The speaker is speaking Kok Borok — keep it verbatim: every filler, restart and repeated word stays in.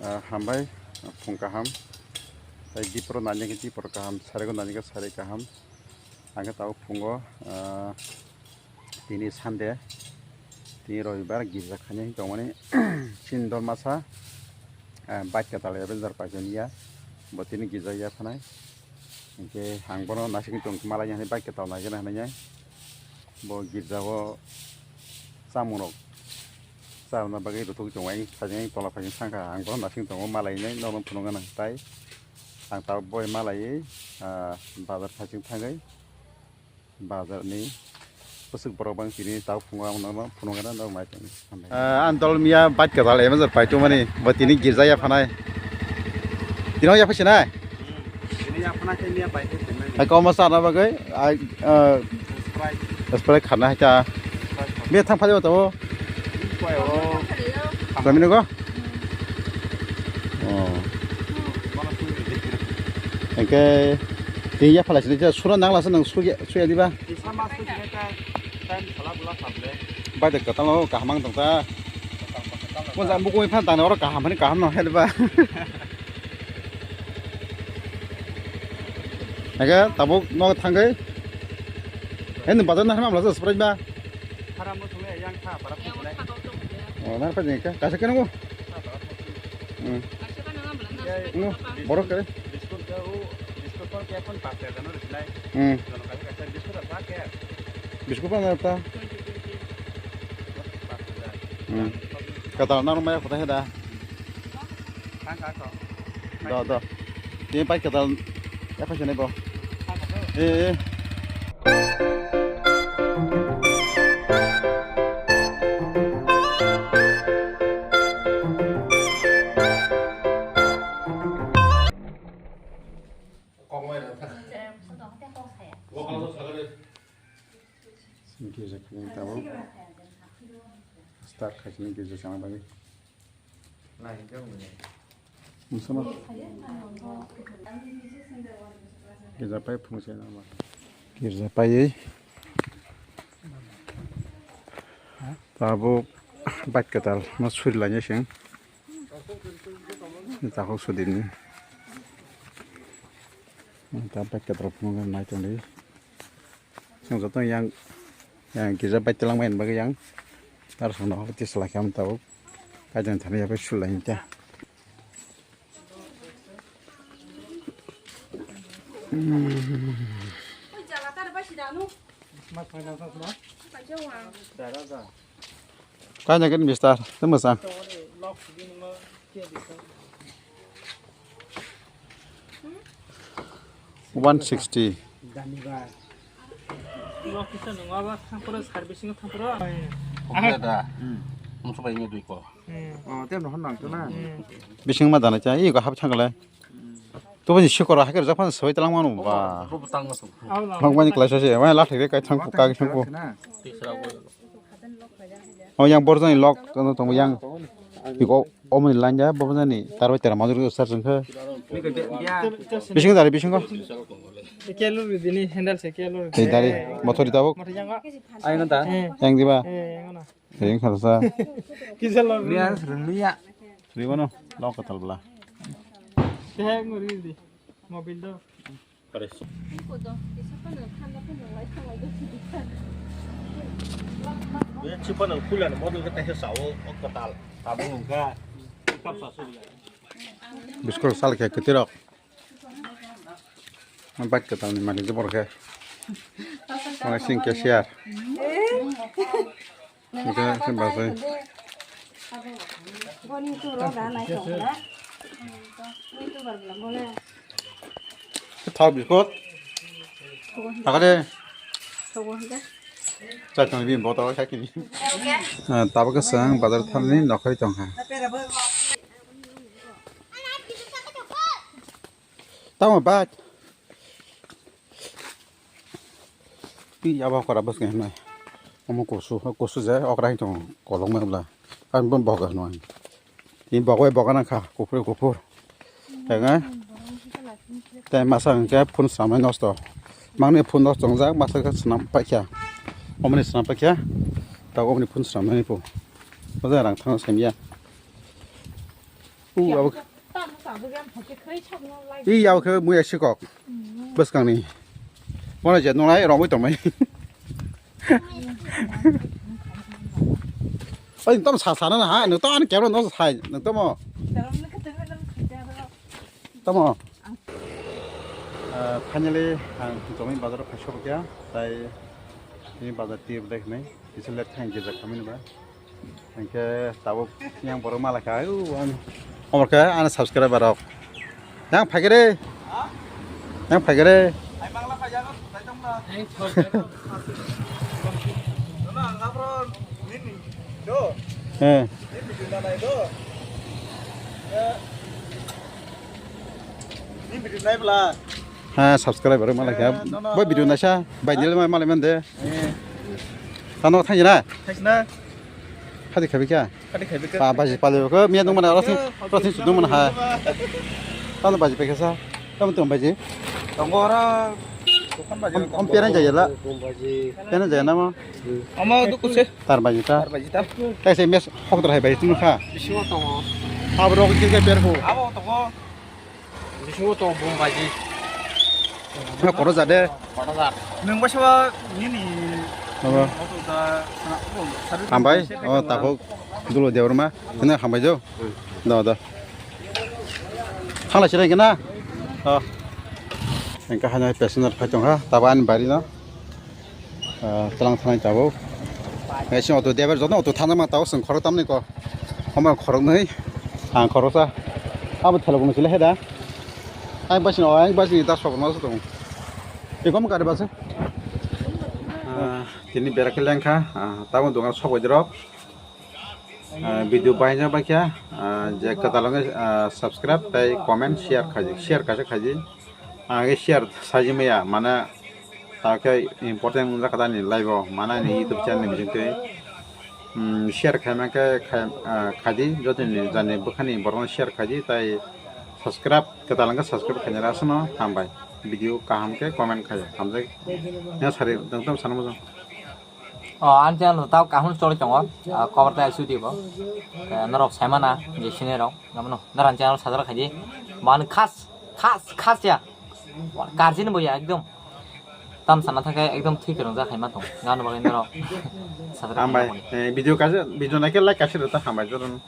Ah, hambai, phung kaham. Tai dipro nani khe dipro kaham, sarego nani khe sari kaham. Ang khe tabuk phungo, ah, tini Sunday, tini Robibar, girja khainai tongmani. Chini dol masa, ah, bike kwtal Avenger paisani ya, bo tini girja ya phanai. Hinkhe ang bono naisingwi tong khe malai hinwi bike kwtal naikhe hinwi. Bo girjao chamungrok charwna bagwi rwtugwi tongo, ayang sajagwi tola phaising thangkha, ang bono naising tongo, malai hinwi norokno phunukna nang. Tai ang tabuk boi malaiwi, ah, bazar phaising thangwi bazarni bwswk borok bang tini tabuk phungo ang norokno phunukna norok nai tongwi. Ah, ang dol miya bike kwtal Avenger pai tongmani, bo tini girja ya phanai. Tini ya phaising nai? Tini ya phanai khe miya pai khe tongmani. Hai koma sana bagwi, ai, ah, Sprite. Sprite khana hai ta. Sprite khana. Be thang phai ba to. Koi o. Kami ni go? Oh. Mana sui ni. Engke, ti ya phalai sini, sura nang lasa nang suya, suya diba? Isa mas tu sini ta, time sala bula sable. Bai de katal o kaham ang tong ta. Ko jang buku phan tang oro kaham ni kaham no hel ba. Aga tabuk no thangwi. Hen bazar na hamla sa Sprite ba. Para mo thule yang kha para mo thule. Oh, nar pa jeng ka. Kasa kenu. Hmm. No, borok kare. Biskut ka u, biskut pa kya kon pa kya dano rilai. Hmm. Dono kasa kasa biskut apa kya? Biskut pa na ta. Hmm. Kata na rumah ya kota heda. Da, da. Tini bike kwtal ya phaisani bo. Eh, eh. Girja khaini tabuk start khaisini girja chana bagwi. Musulman. Girja pai phunukse nama. Girja paiwi tabuk bike kwtal no suri lainai seng. Takhuk sudimni. Ta bike kwtal phunukna nai tongdi. Chwng joto yang, yang girja bike twlang bai bagwi yang. Tar sono habo tisla khe tabuk. Kaitor thani yaphai sulai ta. Kaina gini bistar, temo sang. One sixty. Lo kisa nung aba thangpro servicing thangpro. Kompleta. Hmm. Mungsu bai ngi dui ko. Hmm. Oh, tem no hon nang to na. Hmm. Bising ma dana cha, i ko hap thang le. Hmm. To bani sikoro hakir japan soi talang manu ba. Bo tang ma to. Nok bani klai sa se, wa la thek kai thang ko ka thang ko. Tisra ko. O yang borjani lok, ano tong yang. Iko omoni line ya, borjani, tarbai tera majur sar jengkha. Bising dari, bising ko. Kelur bini handle se kelur. Tei dari, motor di tabuk. Motor yang ko. Ayo nonton. Eh. Yang diba? Eh, yang mana? Yang kharsa. Kisah lo. Liya, liya. Riwano, lok katal bela. Saya nguri di mobil do. Be chupa nang pula na model ka taisa sao, o katal. Tabung ka. Kap sa su. Biskol sal khe kwtwirok. Bike kwtalni malik de borok khe. Mane sing cashier. Hingke khe bazai. Thok biskot. Thakade. Chai tong bini botol khe kini. Ah, tabuk khe chwng bazar tharni nokhorwi tongkha. Tamo bike. Pi abo kora bwskango hinwi. Omo kusu, kusu je okra hinwi tongo kolokma bwla. Ang bo boga hinwi. Tini boga bai boga nangkha kuphur kuphur. Tei masa hwnkhe phone swnamnai nosto. Mangni phone nosto wngjak masa khe swnam paikha. Omoni swnam paikha. Tabuk omoni phone swnamnani pho. Boja rang thangna saimya. I yao khe muya sikok. Bwskangni. Mona je nunglai romwi tongmai. Oi, nwng tamo sa sana na ha, nwng tamo ani camera no sai, nwng tamo. Tamo. Ah, finally, ang Chomai bazar o phai sokya, tai ini bazar twi belai hwnwi, kisa let thang gijak kami ba. Hingke tabuk yang borok malai kha, u, ang. Omor khe ani subscriber rok. Yang phaikere. Yang phaikere. Eh. Ha, subscriber malai kha. Bo video naisa, bai nil malai mande. Tano thang na. Thang na. Hadi khabi kya? Hadi khabi kya? Ba baji pale ko miya nung mana rosing rosing sudung mana ha. Tano baji pekasa. Tamo tong baji. Tongo ora. Om pera jaya la. Pera jaya nama. Ama duk kuse. Tar baji ta. Tar baji ta. Kaisa mes hok dor hai baji tunu kha. Bisingo tongo. Abo rok kike per ko. Abo tongo. Bisingo tongo bum baji. Na koro jade. Koro jade. Nung basa nini. Abo. Hambai. Oh, takhuk. Dulo deorma. Hene hambai jo. Do do. Thangla sirai kena. Oh. Engka hanya passenger phai tongkha. Tabo ani bari no. Ah, tlang thanai tabuk. Ngai sing auto driver joto auto thangna ma tabuk sing khorok tamni ko. Homa khorok nai. Ang khorok sa. Abo thela gong sile heda. Ai basi no, ai basi ni das pokon mas tong. Ikom kare basi. Ah, tini berak lengkha. Ah, tabuk dongan sok wajrok. Ah, video bahaina baikha, ah, je kwtal wngkhe, ah, subscribe tei comment, share khaji, share kaisa khaji. Ang khe share saji maya, mane, ta khe important wngkha tani live o, mane ani YouTube channel ni bisingtwi. Hmm, share khaima khe khai-, ah, khaji, jotoni jani bwkhani borokno share khaji, tei subscribe kwtal wngkhe subscribe khaina aswkno hambai. Video kaham khe comment khai, hamjak. Nya sari, tongtong sana mojang. O, ani channel rok tao kaham choli tongo, ah, kobar tai suti bo. Eh, norok saimana, je sini rok, namano, norok channel sajak khaidi. Man khas, khas, khas ya. Karjin bo ya, ekdom. Tam sana thake, ekdom thik rong ja khaima tong. Ngano bagwi norok sajak khaima tong. Hambai, eh, video kaisa, video naikhe like kaisa rwta hambai, jotono.